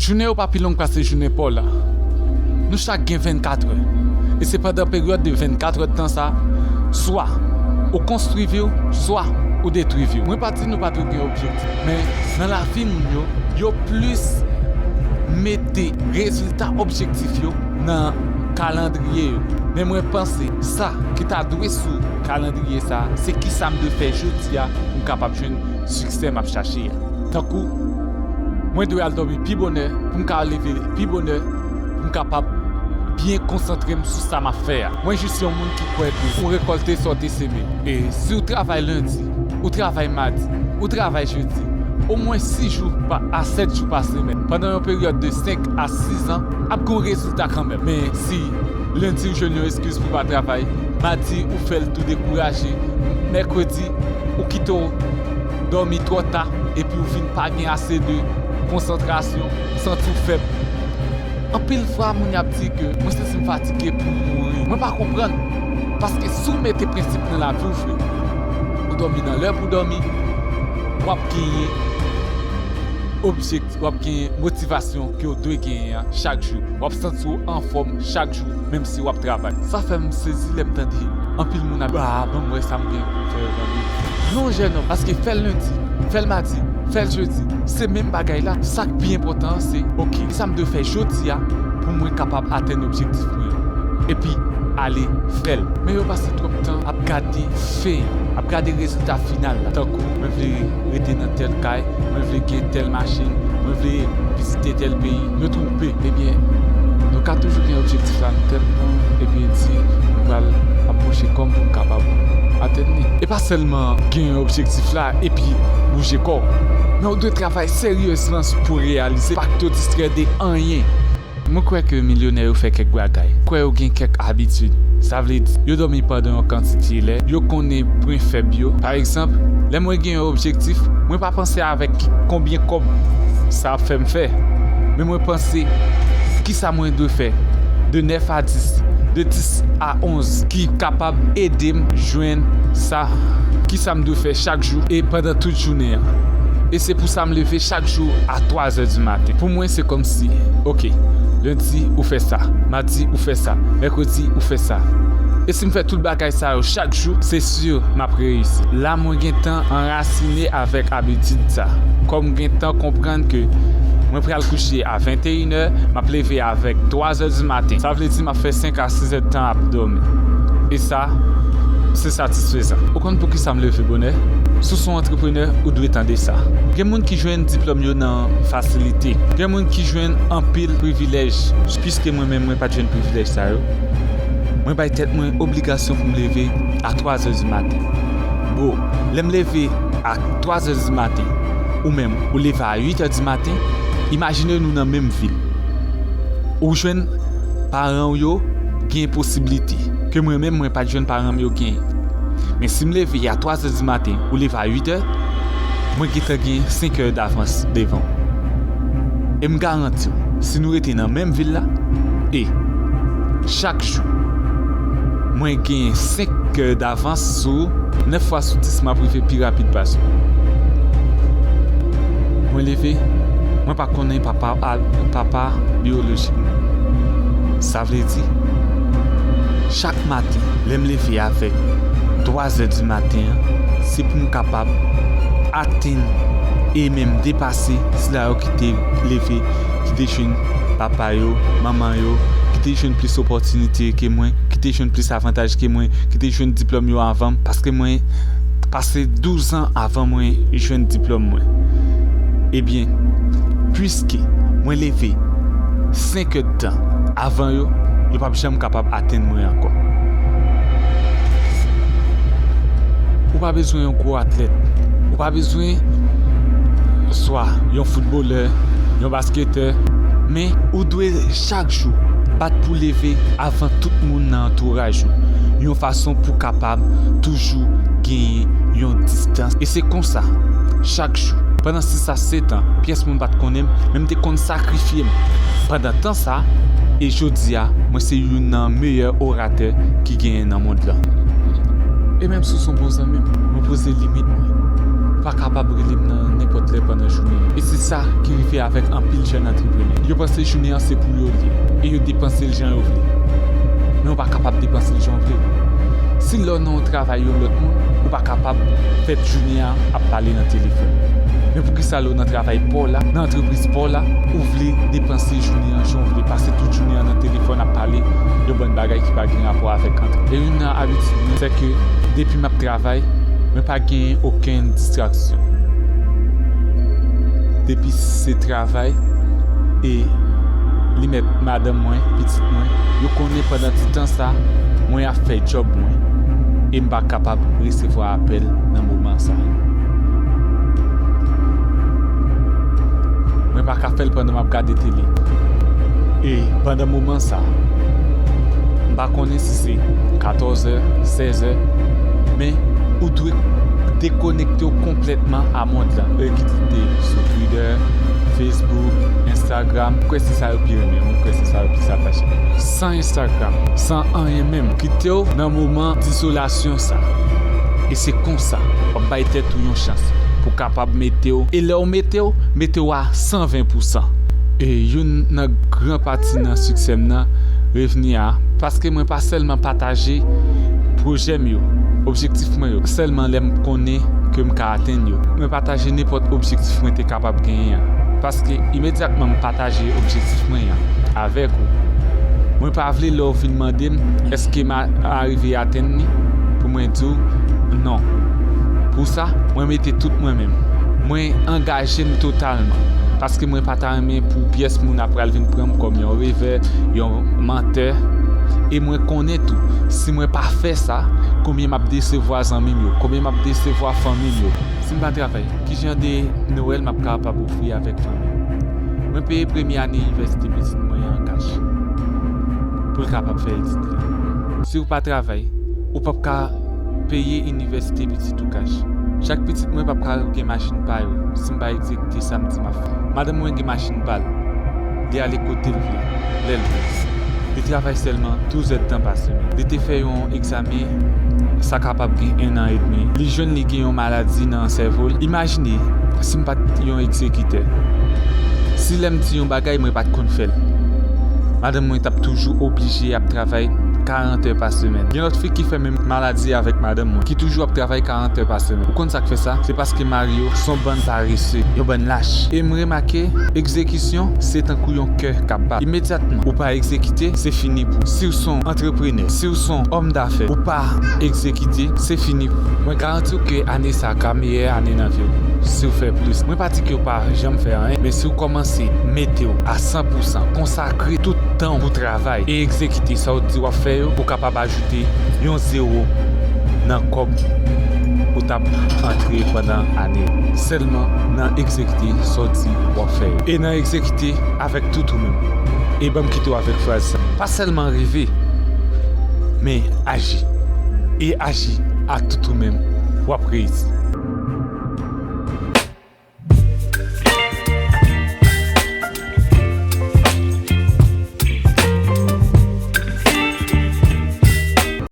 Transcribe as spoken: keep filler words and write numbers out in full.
Jounen yo pa pi long pase jounen pa w la. Nou chak gen vennkatrè. E se pandan peryòd de vennkatrè tan sa, swa ou konstwi vi w, swa ou detwi vi w. Mwen pa di nou pa dwe gen objektif, men nan lavi moun yo, yo plis mete rezilta objektif yo nan kalandriye yo. Men mwen panse sa ki ta dwe sou kalandriye sa, se kisa m dwe fè jodi a pou m kapab jwenn siksè m ap chache a. Tankou, mwen dwe al dòmi pi bonè pou m ka leve pi bonè, pou m kapab byen konsantre m sou sa m ap fè a. Mwen jis yon moun ki kwè ke ou rekòlte sa w te seme. E si w travay lendi, ou travay madi, ou travay jedi, omwen sis jou pa, a sèt jou pa semèn, pandan yon peryòd de senk a sis an, ap gen yon rezilta kanmenm. Men si lendi ou jwenn yon eskiz pou pa travay, madi ou fè l tou dekouraje, mèkredi ou kite w dòmi twò ta, epi ou vin pa gen ase de konsantrasyon, ou santi w fèb. Anpil fwa, moun y ap di ke mwen santi m fatige pou m mouri. Mwen pa konprann. Paske si w mete prensip nan lavi w vre, ou dòmi nan lè pou w dòmi, w ap genyen objektif, w ap genyen motivasyon ke w dwe genyen an chak jou. W ap santi w anfòm chak jou, menm si w ap travay. Sa fè m sezi lè m tande anpil moun ap, "Ah, ban m wè sa m gen pou m fè vandredi." Non, jènòm, paske fè l lendi, fè l madi, fè l jedi, se menm bagay la. Sa k pi enpòtan an, se, "Ok, sa m dwe fè jodi a pou mwen kapab atenn objektif mwen an?" Epi, ale fè l. Men yo pase twòp tan ap gade fen, ap gade rezilta final la. Tankou, mwen vle rete nan tèl kay, mwen vle gen tèl machin, mwen vle vizite tèl peyi. Nou twonpe. Ebyen, nou ka toujou gen objektif la nan tèt nou, ebyen di, nou pral ap bouje kò m pou m kapab atenn li. E pa sèlman gen objektif la epi bouje kò w. Men ou dwe travay seryezman pou reyalize, pa kite w distrè de anyen. Mwen kwè ke milyonè yo fè kèk bagay. Kwè yo gen kèk abitid. Sa vle di, yo dòmi pandan yon kantite lè, yo konnen pwen fèb yo. Pa egzanp, lè mwen gen yon objektif, mwen pa panse avèk konbyen kòb sa ap fè m fè. Men mwen panse, kisa mwen dwe fè de nèf a dis, de dis a onz, ki kapab ede m jwenn sa, kisa m dwe fè chak jou e pandan tout jounen an. E se pou sa m leve chak jou a twa zè di maten. Pou mwen, se kòmsi, ok, lendi, ou fè sa, madi, ou fè sa, mèkredi, ou fè sa. E si m fè tout bagay sa yo chak jou, se si m ap reyisi. La, mwen gentan anrasine avèk abitid sa. Kòm m gentan konprann ke mwen pral kouche a venteyen è, m ap leve avèk twa zè di maten. Sa vle di m ap fè senk a sis èdtan ap dòmi. E sa, se satisfezan. Ou konn poukisa m leve bonè? Si w se yon antreprenè, ou dwe tande sa. Gen moun ki jwenn diplòm yo nan fasilite. Gen moun ki jwenn anpil privilèj. Piske mwen menm, mwen pa t jwenn privilèj sa yo, mwen bay tèt mwen obligasyon pou m leve a twa zè di maten. Bro, lè m leve a twa zè di maten, ou menm, ou leve a uit è di maten, imajine nou nan menm vil. Ou jwenn paran w yo gen posiblite ke mwen menm, mwen pa t jwenn paran m yo genyen. Men si m leve a twa zè di maten, ou leve a uit è, mwen gentan gen senk è davans devan w. E m garanti w, si nou rete nan menm vil la, e chak jou, mwen gen senk è davans sou ou, nèf fwa sou dis, m ap rive pi rapid pase w. Mwen leve, mwen pa konnen papa, papa biyolojik mwen. Sa vle di, chak maten, lè m leve avèk twa zè di maten an, se pou m kapab atenn e menm depase sila yo ki te leve, ki te jwenn papa yo, manman yo, ki te jwenn plis opòtinite ke mwen, ki te jwenn plis avantaj ke mwen, ki te jwenn diplòm yo avan m, paske mwen pase douz an avan mwen jwenn diplòm mwen. Ebyen, piske mwen leve senk èdtan avan yo, yo p ap janm kapab atenn mwen ankò. Ou pa bezwen yon gwo atlèt. Ou pa bezwen swa yon foutbolè, yon basketè, men ou dwe chak jou bat pou leve avan tout moun nan antouraj ou, yon fason pou kapab toujou genyen yon distans. E se konsa, chak jou, pandan sis a sèt an, pyès moun pa t konnen m, men m te konn sakrifye m. Pandan tan sa, e jodi a, mwen se youn nan meyè oratè ki genyen nan mond lan. E menm si w se yon bon zanmi m, mwen poze limit mwen. Ou pa kapab rele m nan nenpòt lè pandan jounen an. E se sa ki rive avèk anpil jèn antreprenè. Yo panse jounen an se pou yo l ye, e yo depanse l jan yo vle. Men ou pa kapab depanse l jan w vle. Si lè w nan yon travay yon lòt moun, ou pa kapab fè jounen an ap pale nan telefòn. Men poukisa lè w nan travay pa w la, nan antrepriz pa w la, ou vle depanse jounen an jan w vle, pase tout jounen an nan telefòn ap pale yon bann bagay ki pa gen rapò avèk antre. E youn nan abitid mwen, se ke depi m ap travay, mwen pa gen okenn distraksyon. Depi se travay, e li mèt madanm mwen, pitit mwen, yo konnen pandan ti tan sa, mwen ap fè djòb mwen. E m pa kapab resevwa apèl nan moman sa. Mwen pa ka fè l pandan m ap gade tele. E pandan moman sa, m pa konnen si se katòz è, sèz è, men ou dwe dekonekte w konplètman a mond lan. E kit li te sou Twitter, Facebook, Instagram, m kwè se sa yo pi renmen, m kwè se sa yo plis atache. San Instagram, san anyen menm, kite w nan moman dizolasyon sa. E se konsa, w ap bay tèt ou yon chans pou kapab mete w. E lè w mete w, mete w a san ven pou san. E youn nan gran pati nan siksè m nan revni a, paske mwen pa sèlman pataje pwojè m yo, objektif mwen yo, sèlman lè m konnen ke m ka atenn yo. Mwen pataje nenpòt objektif mwen te kapab genyen an. Paske imedyatman m pataje objektif mwen an avèk ou, mwen pa vle lè w vin mande m èske m a, arive atenn li, pou mwen di w non. Pou sa, mwen mete tout mwen menm. Mwen angaje m totalman. Paske mwen pa ta renmen pou pyès moun ap pral vin pran m kòm yon revè, yon mantè. E mwen konnen tou, si mwen pa fè sa, konbyen m ap desevwa zanmi m yo, konbyen m ap desevwa fanmi m yo. Si m pa travay, ki jan de Nwèl m ap kapab ofri avèk fanmi m? Mwen peye premye ane inivèsite pitit mwen an kach pou l kapab fè etid li. Si w pa travay, ou p ap ka peye inivèsite pitit ou kach. Chak pitit mwen p ap ka gen machin pa yo si m pa egzekite sa m di m ap fè. Madanm mwen gen machin pa l. Li ale kote l vle, lè l vle. Li travay sèlman douz èdtan pa semèn. Li te fè yon egzamen, sa kapab gen en an edmi. Li jwenn li gen yon maladi nan sèvo l. Imajine, si m pa t yon egzekitè. Si lè m di yon bagay, mwen pa t konn fè l. Madanm mwen t ap toujou oblije ap travay karant è pa semèn. Gen lòt fi ki fè menm maladi avèk madanm mwen, ki toujou ap travay karant è pa semèn. Ou konn sa k fè sa? Se paske mari yo se yon bann parese, yon bann lach. E m remake, egzekisyon se tankou yon kè k ap bat. Imedyatman ou pa egzekite, se fini pou ou. Si w se yon antreprenè, si w se yon òm dafè, ou pa egzekite, se fini pou ou. Mwen garanti w ke ane sa a ka meyè ane nan vi w si w fè plis. Mwen pa di ke w pa janm fè anyen, men si w kòmanse mete w a san pou san, konsakre tout tan w pou travay e egzekite sa w di w ap fè yo, ou kapab ajoute yon zewo nan kòb ou t ap antre pandan ane yo. Sèlman nan egzekite sa w di w ap fè yo. E nan egzekite avèk tout ou menm. E ban m kite w avèk fraz sa. Pa sèlman reve, men aji. E aji ak tout ou menm, w ap reyisi.